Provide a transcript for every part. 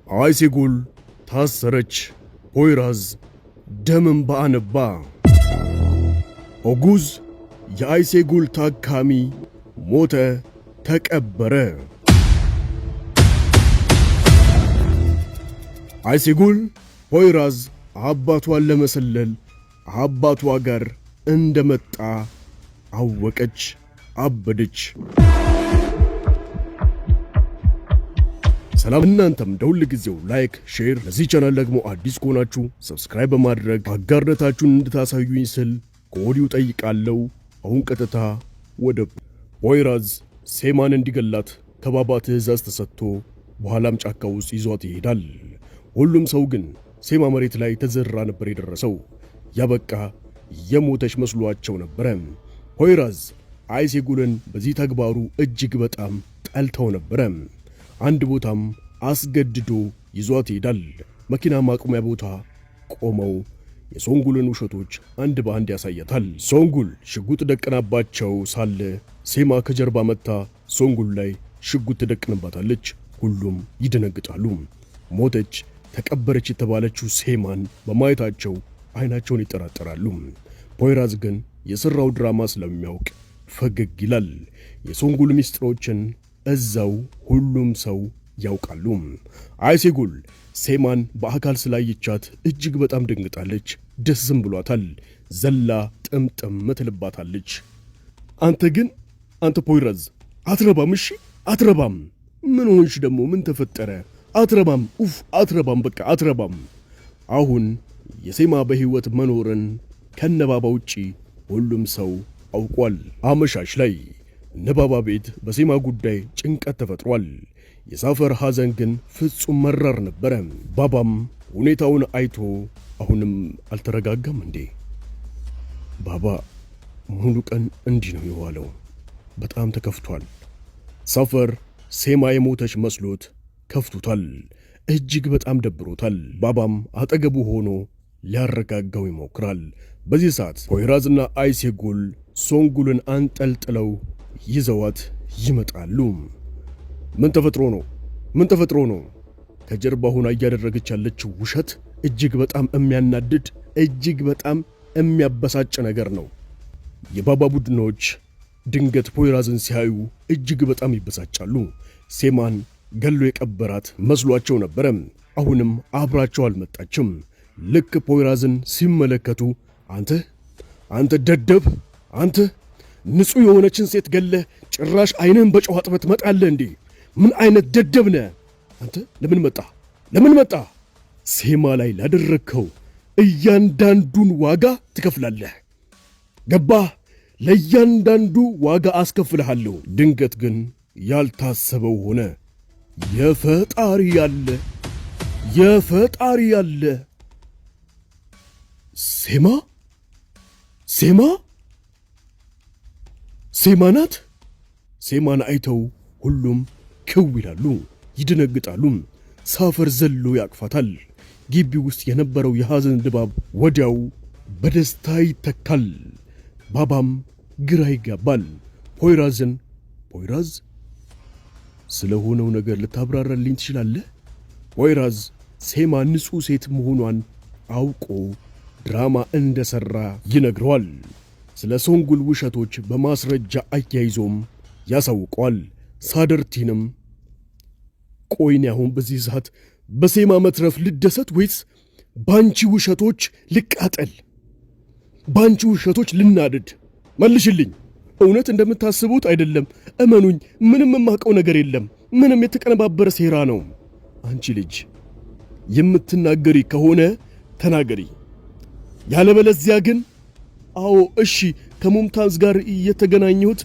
አይሴጉል ታሰረች። ፖይራዝ ደም እንባ አነባ። ኦጉዝ የአይሴጉል ታካሚ ሞተ፣ ተቀበረ። አይሴጉል ፖይራዝ አባቷን ለመሰለል አባቷ ጋር እንደመጣ አወቀች፣ አበደች። ሰላም እናንተም እንደ ሁል ጊዜው like፣ share፣ ለዚህ ቻናል ደግሞ አዲስ ከሆናችሁ subscribe በማድረግ አጋርነታችሁን እንድታሳዩኝ ስል ከወዲሁ ጠይቃለሁ። አሁን ቀጥታ ወደ ፖይራዝ ሴማን እንዲገላት ከባባ ትዕዛዝ ተሰጥቶ በኋላም ጫካ ውስጥ ይዟት ይሄዳል። ሁሉም ሰው ግን ሴማ መሬት ላይ ተዘራ ነበር የደረሰው። ያበቃ የሞተች መስሏቸው ነበረ። ፖይራዝ አይሴጉልን በዚህ ተግባሩ እጅግ በጣም ጠልተው ነበረ። አንድ ቦታም አስገድዶ ይዟት ይሄዳል። መኪና ማቆሚያ ቦታ ቆመው የሶንጉልን ውሸቶች አንድ በአንድ ያሳያታል። ሶንጉል ሽጉጥ ደቅናባቸው ሳለ ሴማ ከጀርባ መጥታ ሶንጉል ላይ ሽጉጥ ትደቅንባታለች። ሁሉም ይደነግጣሉ። ሞተች፣ ተቀበረች የተባለችው ሴማን በማየታቸው አይናቸውን ይጠራጠራሉ። ፖይራዝ ግን የሠራው ድራማ ስለሚያውቅ ፈገግ ይላል። የሶንጉል ሚስጥሮችን እዛው ሁሉም ሰው ያውቃሉ። አይሴጉል ሴማን በአካል ስላየቻት እጅግ በጣም ደንግጣለች። ደስም ብሏታል። ዘላ ጥምጥም ትልባታለች። አንተ ግን አንተ ፖይራዝ አትረባም፣ እሺ አትረባም። ምን ሆንሽ ደግሞ? ምን ተፈጠረ? አትረባም፣ ኡፍ አትረባም፣ በቃ አትረባም። አሁን የሴማ በሕይወት መኖርን ከነባባ ውጪ ሁሉም ሰው አውቋል። አመሻሽ ላይ ነባባ ቤት በሴማ ጉዳይ ጭንቀት ተፈጥሯል። የሳፈር ሐዘን ግን ፍጹም መራር ነበረ። ባባም ሁኔታውን አይቶ አሁንም አልተረጋጋም እንዴ? ባባ ሙሉ ቀን እንዲህ ነው የዋለው። በጣም ተከፍቷል። ሳፈር ሴማ የሞተች መስሎት ከፍቶታል። እጅግ በጣም ደብሮታል። ባባም አጠገቡ ሆኖ ሊያረጋጋው ይሞክራል። በዚህ ሰዓት ፖይራዝና አይሴጉል ሶንጉልን አንጠልጥለው ይዘዋት ይመጣሉ። ምን ተፈጥሮ ነው? ምን ተፈጥሮ ነው? ከጀርባ ሆና እያደረገች ያለችው ውሸት እጅግ በጣም የሚያናድድ እጅግ በጣም የሚያበሳጭ ነገር ነው። የባባ ቡድኖች ድንገት ፖይራዝን ሲያዩ እጅግ በጣም ይበሳጫሉ። ሴማን ገሎ የቀበራት መስሏቸው ነበረ። አሁንም አብራቸው አልመጣችም። ልክ ፖይራዝን ሲመለከቱ አንተ አንተ ደደብ አንተ ንጹሕ የሆነችን ሴት ገለህ ጭራሽ ዓይንህን በጨው አጥበህ ትመጣለህ እንዴ? ምን አይነት ደደብ ነህ አንተ? ለምን መጣ? ለምን መጣ? ሴማ ላይ ላደረግከው እያንዳንዱን ዋጋ ትከፍላለህ። ገባህ? ለእያንዳንዱ ዋጋ አስከፍልሃለሁ። ድንገት ግን ያልታሰበው ሆነ። የፈጣሪ ያለ የፈጣሪ ያለ ሴማ ሴማ ሴማ ናት። ሴማን አይተው ሁሉም ክው ይላሉ፣ ይደነግጣሉ። ሳፈር ዘሎ ያቅፋታል። ግቢ ውስጥ የነበረው የሐዘን ድባብ ወዲያው በደስታ ይተካል። ባባም ግራ ይጋባል። ፖይራዝን ፖይራዝ ስለሆነው ነገር ልታብራራልኝ ትችላለህ? ፖይራዝ ሴማ ንጹሕ ሴት መሆኗን አውቆ ድራማ እንደሠራ ይነግረዋል። ስለ ሶንጉል ውሸቶች በማስረጃ አያይዞም ያሳውቀዋል። ሳደርቲንም ቆይኔ አሁን በዚህ ሰዓት በሴማ መትረፍ ልደሰት ወይስ ባንቺ ውሸቶች ልቃጠል? ባንቺ ውሸቶች ልናድድ? መልሽልኝ። እውነት እንደምታስቡት አይደለም። እመኑኝ፣ ምንም የማውቀው ነገር የለም። ምንም የተቀነባበረ ሴራ ነው። አንቺ ልጅ የምትናገሪ ከሆነ ተናገሪ፣ ያለበለዚያ ግን አዎ እሺ፣ ከሙምታዝ ጋር የተገናኘሁት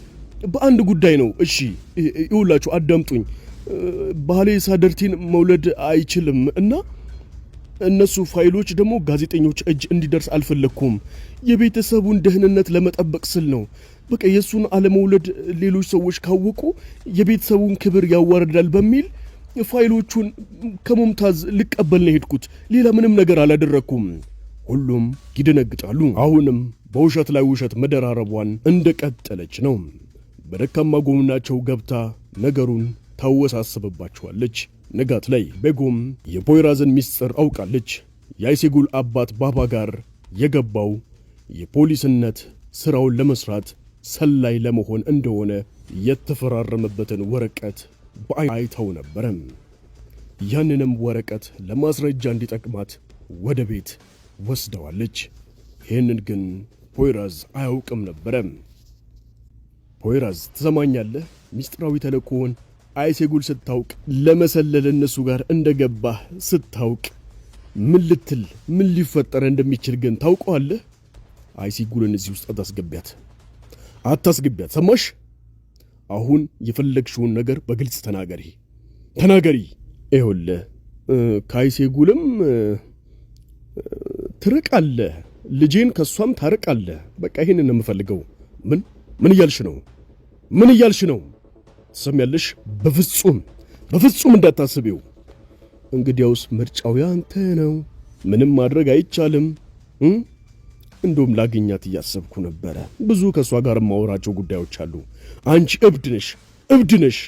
በአንድ ጉዳይ ነው። እሺ ይውላችሁ፣ አዳምጡኝ። ባሌ ሳደርቲን መውለድ አይችልም እና እነሱ ፋይሎች ደግሞ ጋዜጠኞች እጅ እንዲደርስ አልፈለግኩም። የቤተሰቡን ደህንነት ለመጠበቅ ስል ነው። በቃ የእሱን አለመውለድ ሌሎች ሰዎች ካወቁ የቤተሰቡን ክብር ያዋርዳል በሚል ፋይሎቹን ከሙምታዝ ልቀበል ነው የሄድኩት። ሌላ ምንም ነገር አላደረግኩም። ሁሉም ይደነግጣሉ። አሁንም በውሸት ላይ ውሸት መደራረቧን እንደቀጠለች ነው። በደካማ ጎናቸው ገብታ ነገሩን ታወሳስብባቸዋለች። ንጋት ላይ ቤጎም የፖይራዝን ሚስጥር አውቃለች። የአይሴጉል አባት ባባ ጋር የገባው የፖሊስነት ስራውን ለመስራት ሰላይ ለመሆን እንደሆነ የተፈራረመበትን ወረቀት በአይታው ነበረ። ያንንም ወረቀት ለማስረጃ እንዲጠቅማት ወደ ቤት ወስደዋለች። ይህንን ግን ፖይራዝ አያውቅም ነበረ። ፖይራዝ ትሰማኛለህ? ሚስጥራዊ ተልእኮውን አይሴጉል ስታውቅ ለመሰለል እነሱ ጋር እንደገባህ ስታውቅ ምን ልትል ምን ሊፈጠር እንደሚችል ግን ታውቀዋለህ? አይሴጉልን እዚህ ውስጥ አታስገቢያት፣ አታስገቢያት። ሰማሽ? አሁን የፈለግሽውን ነገር በግልጽ ተናገሪ፣ ተናገሪ። ይኸውልህ ከአይሴጉልም ትርቃለህ፣ ልጄን ከእሷም ታርቃለህ። በቃ ይሄንን ነው የምፈልገው። ምን ምን እያልሽ ነው? ምን እያልሽ ነው? ትሰሚያለሽ? በፍጹም በፍጹም እንዳታስቢው። እንግዲያውስ ምርጫው ያንተ ነው። ምንም ማድረግ አይቻልም። እንደውም ላገኛት እያሰብኩ ነበረ። ብዙ ከእሷ ጋር የማወራቸው ጉዳዮች አሉ። አንቺ እብድ ነሽ፣ እብድ ነሽ።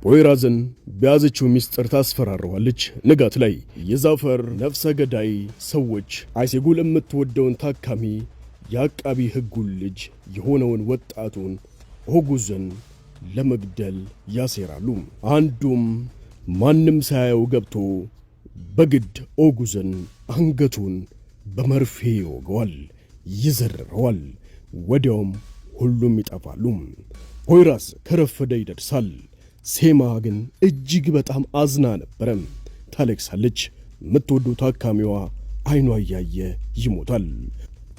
ቦይራዝን በያዘችው ሚስጥር ታስፈራረዋለች። ንጋት ላይ የዛፈር ነፍሰ ገዳይ ሰዎች አይሴጉል የምትወደውን ታካሚ የአቃቢ ሕጉን ልጅ የሆነውን ወጣቱን ኦጉዝን ለመግደል ያሴራሉ። አንዱም ማንም ሳያየው ገብቶ በግድ ኦጉዝን አንገቱን በመርፌ ይወገዋል፣ ይዘርረዋል። ወዲያውም ሁሉም ይጠፋሉ። ፖይራዝ ከረፈደ ይደርሳል። ሴማ ግን እጅግ በጣም አዝና ነበረ። ታለቅሳለች። የምትወደው ታካሚዋ አይኗ እያየ ይሞታል።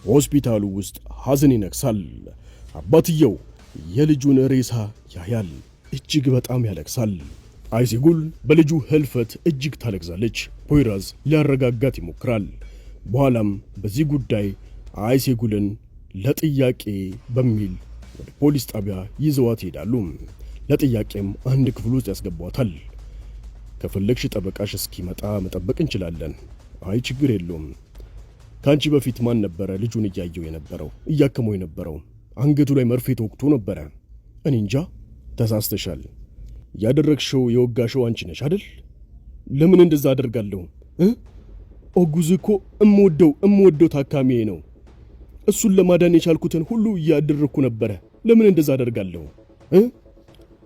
ሆስፒታሉ ውስጥ ሐዘን ይነግሳል። አባትየው የልጁን ሬሳ ያያል። እጅግ በጣም ያለቅሳል። አይሴጉል በልጁ ህልፈት እጅግ ታለቅሳለች። ፖይራዝ ሊያረጋጋት ይሞክራል። በኋላም በዚህ ጉዳይ አይሴጉልን ለጥያቄ በሚል ወደ ፖሊስ ጣቢያ ይዘዋት ይሄዳሉ። ለጥያቄም አንድ ክፍል ውስጥ ያስገቧታል። ከፈለግሽ ጠበቃሽ እስኪመጣ መጠበቅ እንችላለን። አይ ችግር የለውም። ከአንቺ በፊት ማን ነበረ ልጁን እያየው የነበረው እያከመው የነበረው? አንገቱ ላይ መርፌ ተወግቶ ነበረ። እኔ እንጃ። ተሳስተሻል። ያደረግሽው የወጋሽው አንቺ ነሽ አይደል? ለምን እንደዛ አደርጋለሁ? ኦጉዝ እኮ እምወደው እምወደው ታካሚዬ ነው። እሱን ለማዳን የቻልኩትን ሁሉ እያደረግኩ ነበረ። ለምን እንደዛ አደርጋለሁ?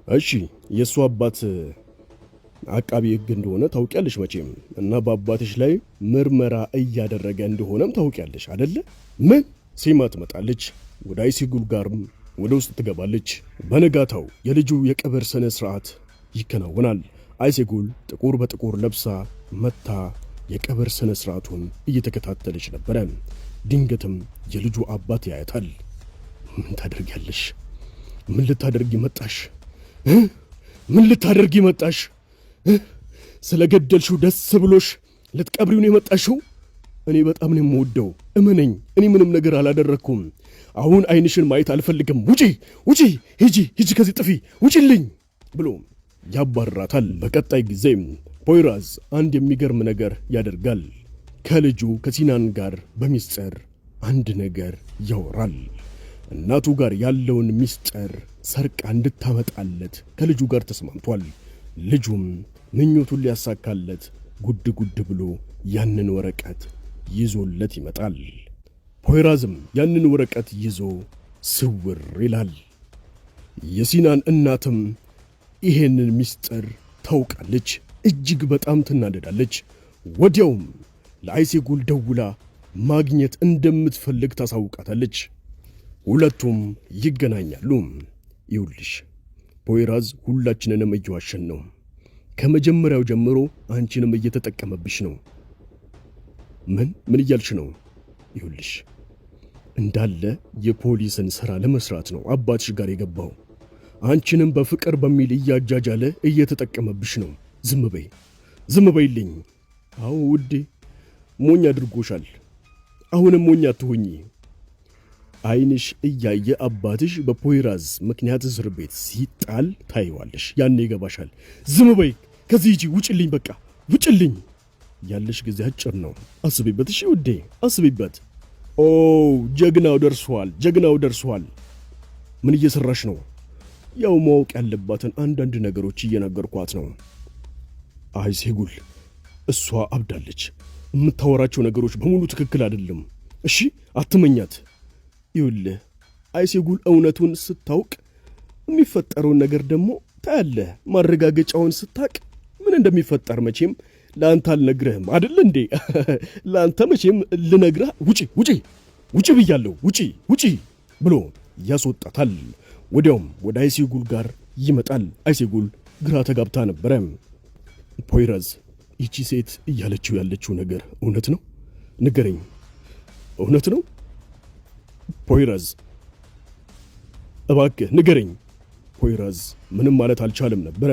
እሺ የእሱ አባት አቃቢ ሕግ እንደሆነ ታውቂያለሽ መቼም፣ እና በአባትሽ ላይ ምርመራ እያደረገ እንደሆነም ታውቂያለሽ አደለ? ምን ሴማ ትመጣለች። ወደ አይሲጉል ጋርም ወደ ውስጥ ትገባለች። በነጋታው የልጁ የቀብር ስነ ስርዓት ይከናወናል። አይሴጉል ጥቁር በጥቁር ለብሳ መታ የቀብር ስነ ስርዓቱን እየተከታተለች ነበረ። ድንገትም የልጁ አባት ያያታል። ምን ታደርጊያለሽ? ምን ልታደርጊ መጣሽ? ምን ልታደርጊ መጣሽ? ስለ ገደልሽው ደስ ብሎሽ ልትቀብሪው ነው የመጣሽው? እኔ በጣም ነው የምወደው፣ እመነኝ። እኔ ምንም ነገር አላደረግኩም። አሁን አይንሽን ማየት አልፈልግም። ውጪ፣ ውጪ፣ ሂጂ፣ ሂጂ፣ ከዚህ ጥፊ፣ ውጪልኝ ብሎ ያባርራታል። በቀጣይ ጊዜ ፖይራዝ አንድ የሚገርም ነገር ያደርጋል። ከልጁ ከሲናን ጋር በሚስጥር አንድ ነገር ያወራል። እናቱ ጋር ያለውን ሚስጥር ሰርቃ እንድታመጣለት ከልጁ ጋር ተስማምቷል። ልጁም ምኞቱን ሊያሳካለት ጉድ ጉድ ብሎ ያንን ወረቀት ይዞለት ይመጣል። ፖይራዝም ያንን ወረቀት ይዞ ስውር ይላል። የሲናን እናትም ይሄንን ሚስጥር ታውቃለች። እጅግ በጣም ትናደዳለች። ወዲያውም ለአይሴጉል ደውላ ማግኘት እንደምትፈልግ ታሳውቃታለች። ሁለቱም ይገናኛሉ። ይውልሽ ፖይራዝ ሁላችንንም እየዋሸን ነው። ከመጀመሪያው ጀምሮ አንቺንም እየተጠቀመብሽ ነው። ምን ምን እያልሽ ነው? ይውልሽ እንዳለ የፖሊስን ሥራ ለመስራት ነው አባትሽ ጋር የገባው። አንቺንም በፍቅር በሚል እያጃጃለ እየተጠቀመብሽ ነው። ዝም በይ፣ ዝም በይልኝ። አዎ ውዴ፣ ሞኝ አድርጎሻል። አሁንም ሞኝ አትሁኚ። ዓይንሽ እያየ አባትሽ በፖይራዝ ምክንያት እስር ቤት ሲጣል ታይዋለሽ። ያኔ ይገባሻል። ዝም በይ፣ ከዚህ ሂጂ፣ ውጭልኝ፣ በቃ ውጭልኝ። ያለሽ ጊዜ አጭር ነው። አስቢበት፣ እሺ ውዴ፣ አስቢበት። ኦ ጀግናው ደርሷል፣ ጀግናው ደርሷል። ምን እየሰራሽ ነው? ያው ማወቅ ያለባትን አንዳንድ ነገሮች እየነገርኳት ነው። አይሴጉል፣ እሷ አብዳለች። የምታወራቸው ነገሮች በሙሉ ትክክል አይደለም። እሺ አትመኛት። ይኸውልህ አይሴጉል እውነቱን ስታውቅ የሚፈጠረውን ነገር ደግሞ ታያለህ። ማረጋገጫውን ስታቅ ምን እንደሚፈጠር መቼም ለአንተ አልነግርህም አይደል እንዴ? ለአንተ መቼም ልነግርህ፣ ውጪ ውጪ ውጪ ብያለሁ፣ ውጪ ውጪ ብሎ ያስወጣታል። ወዲያውም ወደ አይሴጉል ጋር ይመጣል። አይሴጉል ግራ ተጋብታ ነበረ። ፖይራዝ፣ ይቺ ሴት እያለችው ያለችው ነገር እውነት ነው? ንገረኝ፣ እውነት ነው? ፖይራዝ እባክህ ንገረኝ። ፖይራዝ ምንም ማለት አልቻለም ነበረ።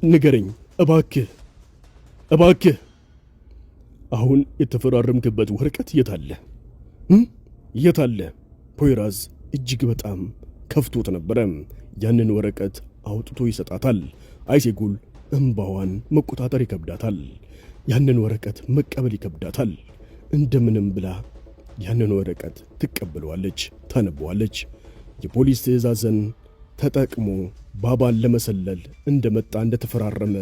ንገረኝ እባክህ እባክህ። አሁን የተፈራረምክበት ወረቀት የት አለ? የት አለ? ፖይራዝ እጅግ በጣም ከፍቶት ነበረ። ያንን ወረቀት አውጥቶ ይሰጣታል። አይሴጉል እምባዋን መቆጣጠር ይከብዳታል። ያንን ወረቀት መቀበል ይከብዳታል። እንደምንም ብላ ያንን ወረቀት ትቀበለዋለች፣ ታነበዋለች። የፖሊስ ትዕዛዝን ተጠቅሞ ባባን ለመሰለል እንደመጣ እንደተፈራረመ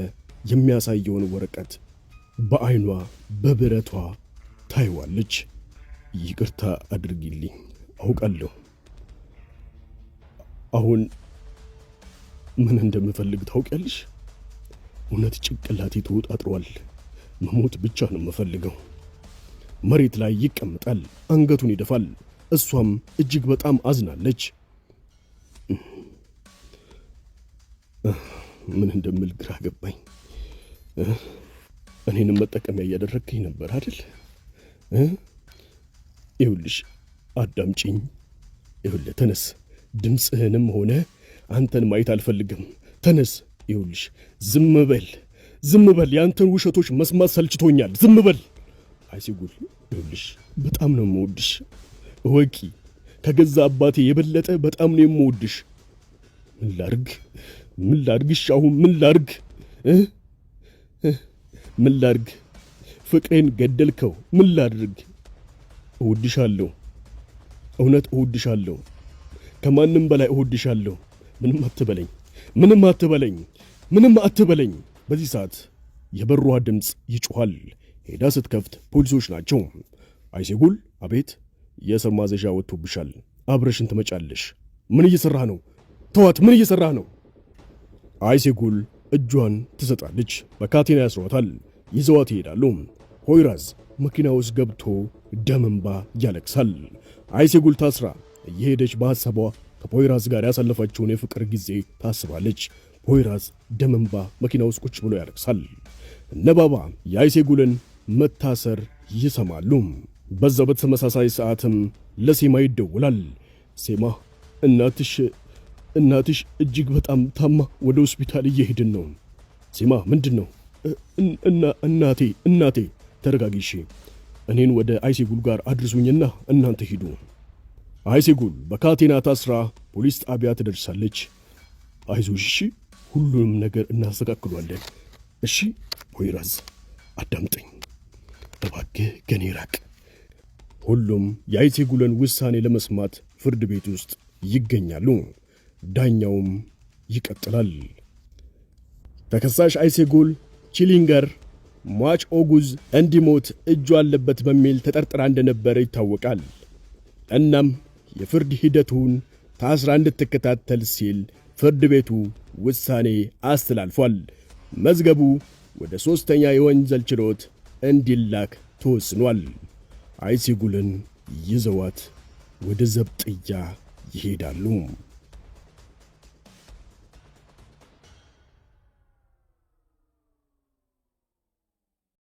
የሚያሳየውን ወረቀት በዐይኗ በብረቷ ታይዋለች። ይቅርታ አድርጊልኝ፣ አውቃለሁ። አሁን ምን እንደምፈልግ ታውቂያለሽ? እውነት ጭንቅላቴ ተወጣጥሯል። መሞት ብቻ ነው የምፈልገው። መሬት ላይ ይቀመጣል፣ አንገቱን ይደፋል። እሷም እጅግ በጣም አዝናለች። ምን እንደምል ግራ ገባኝ። እኔንም መጠቀሚያ እያደረግከኝ ነበር አይደል? ይኸውልሽ አዳምጪኝ። ይኸውልህ ተነስ። ድምፅህንም ሆነ አንተን ማየት አልፈልግም። ተነስ። ይኸውልሽ ዝም በል፣ ዝም በል። የአንተን ውሸቶች መስማት ሰልችቶኛል። ዝም በል አይሲጉል። ይኸውልሽ በጣም ነው የምወድሽ፣ እወቂ። ከገዛ አባቴ የበለጠ በጣም ነው የምወድሽ። ምን ላርግ? ምን ላርግሽ? አሁን ምን ላርግ? ምን ላርግ? ፍቅሬን ገደልከው። ምን ላድርግ? እወድሻለሁ፣ እውነት እወድሻለሁ፣ ከማንም በላይ እወድሻለሁ። ምንም አትበለኝ፣ ምንም አትበለኝ፣ ምንም አትበለኝ። በዚህ ሰዓት የበሯ ድምፅ ይጮኻል። ሄዳ ስትከፍት ፖሊሶች ናቸው። አይሴጉል፣ አቤት። የእስር ማዘዣ ወጥቶብሻል፣ አብረሽን ትመጫለሽ። ምን እየሰራህ ነው? ተዋት! ምን እየሰራህ ነው? አይሴጉል እጇን ትሰጣለች። በካቴና ያስሯታል። ይዘዋት ይሄዳሉ። ሆይራዝ መኪና ውስጥ ገብቶ ደም እንባ ያለቅሳል። አይሴጉል ታስራ እየሄደች በሐሳቧ ከፖይራዝ ጋር ያሳለፈችውን የፍቅር ጊዜ ታስባለች። ፖይራዝ ደም እንባ መኪና ውስጥ ቁጭ ብሎ ያለቅሳል። እነ ባባ የአይሴጉልን መታሰር ይሰማሉ። በዛው በተመሳሳይ ሰዓትም ለሴማ ይደውላል። ሴማ፣ እናትሽ እጅግ በጣም ታማ ወደ ሆስፒታል እየሄድን ነው። ሴማ፣ ምንድን ነው? እናቴ እናቴ፣ ተረጋጊ እሺ። እኔን ወደ አይሴጉል ጋር አድርሱኝና እናንተ ሂዱ። አይሴጉል በካቴና ታስራ ፖሊስ ጣቢያ ትደርሳለች። አይዞሽ እሺ፣ ሁሉንም ነገር እናስተካክሏለን። እሺ ፖይራዝ፣ አዳምጠኝ እባክህ፣ ከኔ ራቅ። ሁሉም የአይሴጉልን ውሳኔ ለመስማት ፍርድ ቤት ውስጥ ይገኛሉ። ዳኛውም ይቀጥላል። ተከሳሽ አይሴጉል ቺሊንገር ሟች ኦጉዝ እንዲሞት እጁ አለበት በሚል ተጠርጥራ እንደነበረ ይታወቃል። እናም የፍርድ ሂደቱን ታስራ እንድትከታተል ሲል ፍርድ ቤቱ ውሳኔ አስተላልፏል። መዝገቡ ወደ ሦስተኛ የወንጀል ችሎት እንዲላክ ተወስኗል። አይሴጉልን ይዘዋት ወደ ዘብጥያ ይሄዳሉ።